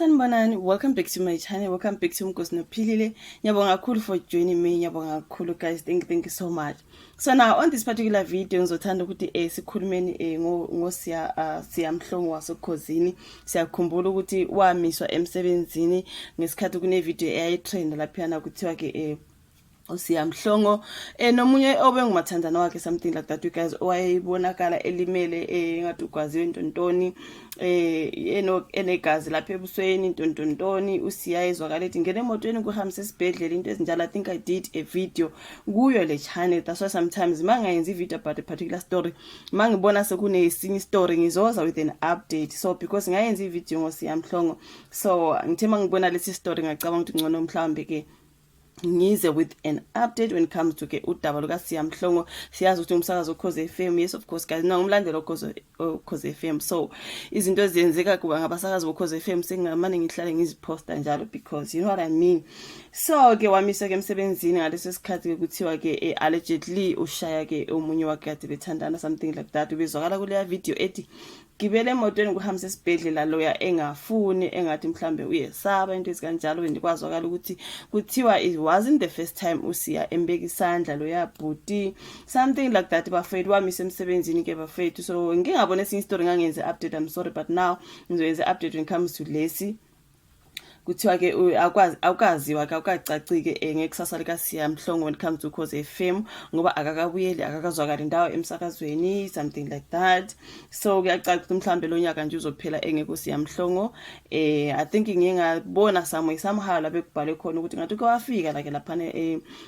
Sanibonani, welcome back to my channel. Welcome back to Umgosi Nophilile. Ngiyabonga kakhulu for joining me. Ngiyabonga kakhulu, guys. Thank you so much. So now on this particular video ngizothanda ukuthi sikhulumeni ngoSiya Siya Mhlongo waseKhozini. Siyakhumbula ukuthi wamiswa emsebenzini ngesikhathi kune video eyayitrend laphana, kuthiwa ke uSiya Mhlongo nomunye obengumathandana wakhe, something like that, you guys, owayebonakala elimele, ngathi ugwaziwe intontoni, eno enegazi lapha ebusweni, intontontoni. USiya ezwakala ethi ngene emotweni kuhambisa esibhedlela, into ezinjalo. I think I did a video kuyo le channel. That's why sometimes mangayenza i-video about a particular story, mangibona sekunesinye story, ngizoza with an update. So because ngayenza i-video ngoSiya Mhlongo, so ngithe mangibona lesi story ngacabanga ukuthi ngcono mhlawumbe ke ngize with an update when it comes to ke udaba lukaSiya Mhlongo. Siyazi ukuthi umsakazo Ukhozi FM. Yes, of course, guys, ngumlandeli Ukhozi FM. So izinto eziyenzeka kuba ngabasakazi boKhozi FM sengingamane ngihlale ngiziposta njalo, because you know what I mean. So ke wamiswa ke emsebenzini ngaleso sikhathi ke kuthiwa ke allegedly ushaya ke omunye wakhe kade bethandana, something like that. Ubezwakala kuleya video ethi gibele emotweni kuhambisa esibhedlela, loya engafuni, engathi mhlambe uyesaba, into ezikanjalo. Bendikwazwakala ukuthi kuthiwa it wasn't the first time uSiya embeka isandla loya bhuti, something like that. Bafethu, wamisa emsebenzini ke, bafethu. So ngingabona esinye story ngangenze update, I'm sorry, but now ngizoyenza update when it comes to lesi. Kuthiwa ke akwazi, awukaziwa ke, awukacacike ngekusasa likaSiya Mhlongo when it comes to Ukhozi FM, ngoba akakabuyeli, akakazwakali indawo emsakazweni, something like that. So kuyacaca ukuthi mhlambe lo nyaka nje uzophela engekho Siya Mhlongo. I think ngiye ngabona somewhere somehow la bekubhalwe khona ukuthi ngathi uke wafika la ke laphana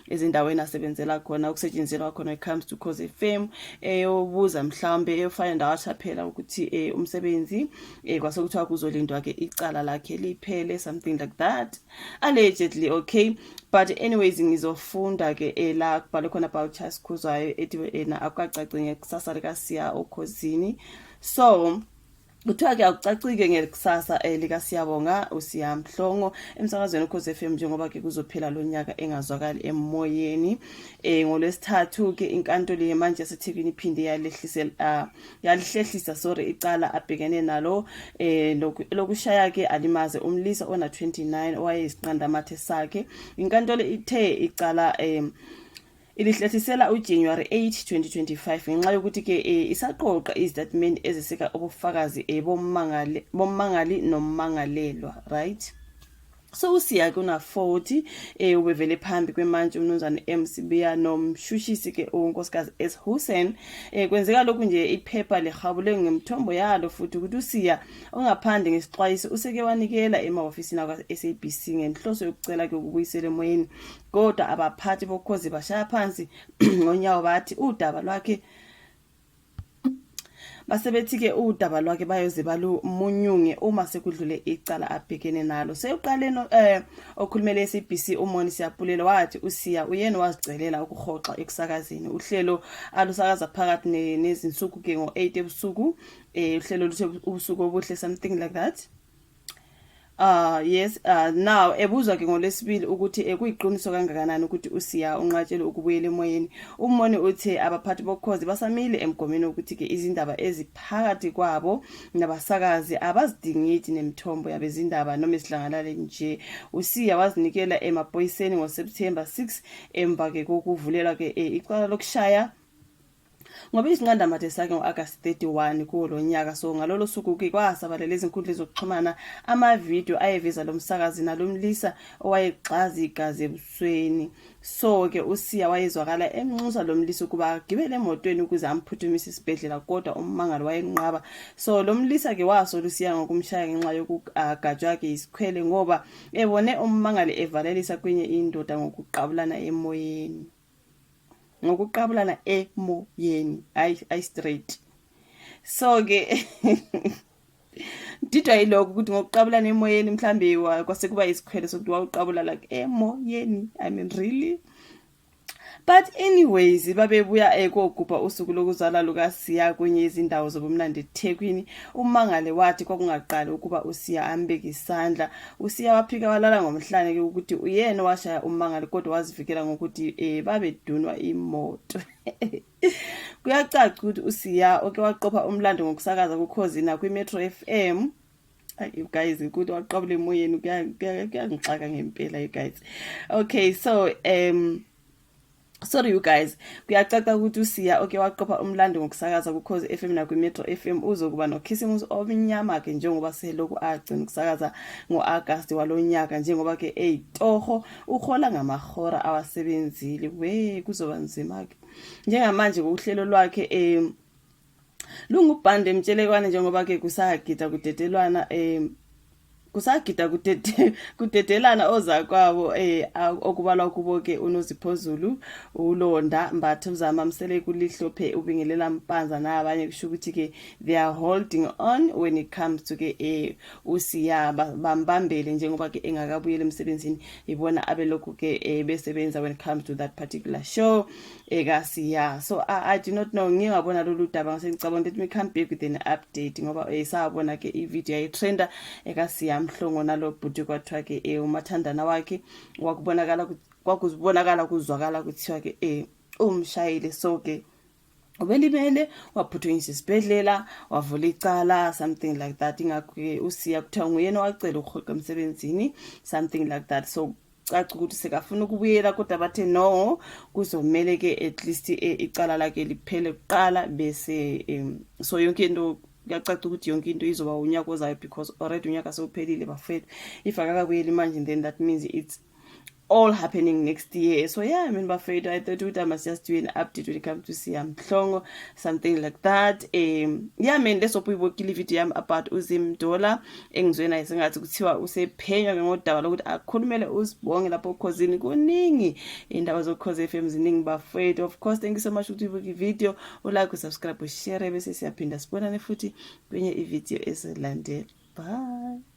ezindaweni asebenzela khona, ukusetshenziselwa khona when it comes to Ukhozi FM, eyobuza mhlambe, eyofind out phela ukuthi umsebenzi kwase kuthiwa kuzolindwa ke icala lakhe liphele, something like that, allegedly. Okay, but anyways, ngizofunda ke la kubhalwe khona about Charles Khuzwayo, ethi ena akucaci ngekusasa likaSiya Okhozini. So kuthiwa ke akucacike ngekusasa likaSiyabonga uSiya Mhlongo emsakazweni Ukhozi FM, njengoba ke kuzophela lo nyaka engazwakali emoyeni. NgoLwesithathu ke inkantolo yemanje yaseThekwini iphinde yalehlisela, yalihlehlisa, sorry, icala abhekene nalo lokushaya ke alimaze umlisa ona 29 owayeyisinqandamathe sakhe. Inkantolo ithe icala ilihlehlisela uJanuary 8 2025 ngenxa yokuthi ke isaqoqa izitatimende eziseka ubufakazi bommangali nommangalelwa, right? So uSiya kuna 40 ubevele phambi kwemantshi umnumzane M Sibiya nomshushisi ke unkosikazi S Hussein. Kwenzeka lokhu nje iphepha lihabule ngemthombo yalo futhi ukuthi uSiya ongaphandle ngesixwayiso useke wanikela emahhofisini akwa SABC ngenhloso yokucela ke ukubuyisela emoyeni, kodwa abaphathi boKhozi bashaya phansi ngonyawo, bathi udaba lwakhe, basebethi-ke udaba lwakhe bayoze balumunyunge uma sekudlule icala abhekene nalo. Sekuqaleni okhulumele SABC uMoni Siyabulela wathi uSiya uyena wazicelela ukuhoxa ekusakazeni uhlelo alusakaza phakathi nezinsuku ke ngo-8 ebusuku, uhlelo luthe Ubusuku Obuhle, something like that. Yes, now ebuzwa ke ngoLwesibili ukuthi kuyiqiniso kangakanani ukuthi uSiya unqatshelwe ukubuyela emoyeni, uMoni uthe abaphathi boKhozi basamile emgomeni ukuthi ke izindaba eziphakathi kwabo nabasakazi abazidingidi nemithombo yabezindaba noma isidlangalale nje. USiya wazinikela emaphoyiseni ngoSeptember 6 emva ke kokuvulelwa ke icala lokushaya ngoba isinqandamathe sakhe ngo-Agasti 31 kuwo lo nyaka. So ngalolo suku-ke kwasabalala ezinkundleni zokuxhumana amavidiyo ayeveza lo msakazi nalomlisa owayegxaza igazi ebusweni. So-ke uSiya wayezwakala emnxusa lo mlisa ukuba agibele emotweni ukuze amphuthumise esibhedlela, kodwa ummangali wayenqaba. So lo mlisa-ke wasola uSiya ngokumshaya ngenxa yokugajwa-ke isikhwele, ngoba ebone ummangali evalelisa kwenye indoda ngokuqabulana emoyeni, ayi ayi straight. So ke didwa yilokho ukuthi ngokuqabulana emoyeni, mhlambe kwase kuba isikhwele sokuthi wawuqabula like emoyeni. I mean, really? But anyways, babebuya ekogubha usuku lokuzalwa lukaSiya kwenye izindawo zobumnandi eThekwini. Umangale wathi kwakungaqali ukuba uSiya ambeke isandla. USiya waphika walala ngomhlane ke ukuthi uyena owashaya ummangali, kodwa wazivikela ngokuthi babedunwa imoto. Kuyacaca ukuthi uSiya oke waqopha umlando ngokusakaza kuKhozi nakwi-Metro FM. You guys, ukuthi waqabula emoyeni kuyangixaka ngempela, you guys. Okay, so sorry, you guys, kuyacaca ukuthi uSiya oke waqopha umlando ngokusakaza kuKhozi FM nakwiMetro FM uzokuba nokhisimusi omnyama ke, njengoba selokhu agcina ukusakaza ngo-August walonyaka, njengoba ke eyitoho uhola ngamahora awasebenzile. We, kuzoba nzima ke njengamanje kuhlelo lwakhe lungubhande emtshelekwane, njengoba ke kusagida kudedelwana kusagida kudedelana ozakwabo okubalwa kubo ke uNozipho Zulu, uLonda Mbatha, uZama Mseleku, Lihlophe, ubingelela Mpanza nabanye. Kusho ukuthi ke they are holding on when it comes to ke uSiya, bambambele njengoba ke engakabuyeli emsebenzini. Ibona abelokhu ke besebenza when it comes to that particular show ekaSiya. So I do not know, ngingabona lolu daba ngase ngicabanga, let me come back with an update, ngoba sabona ke i-video yayitrenda ekaSiya Mhlongo nalo bhuti, kwathiwa ke umathandana wakhe, wakubonakala, kwakuzibonakala, kuzwakala kuthiwa ke umshayile. So ke ubelimele, waphuthunyiswa esibhedlela, wavula icala, something like that. Ingakho-ke uSiya kuthiwa nguyena owacela ukuhoqa emsebenzini, something like that. So caca ukuthi sekafuna ukubuyela, kodwa bathe no, kuzomele ke at least icala lakhe liphele kuqala bese so yonke into, kuyacaca ukuthi yonke into izoba unyaka ozayo, because already unyaka sewuphelile, bafethu. If akakabuyeli manje, then that means it's all happening next year. So yeah, I mean, bafethu, I thought ukuthi I must just do an update when it comes to Siya Mhlongo, something like that. Yeah, man, let's hope uyibukile video yami about uZimdola, engizwe naye sengathi kuthiwa usephenywa ngodaba lokuthi akhulumele uSibonge lapho oKhozini. Kuningi, indaba zoKhozi FM ziningi, bafethu. Of course, thank you so much ukuthi uyibuke i-video, ulike, usubscribe, ushare, bese siyaphinda sibonane futhi kwenye i-video ezilandela. Bye.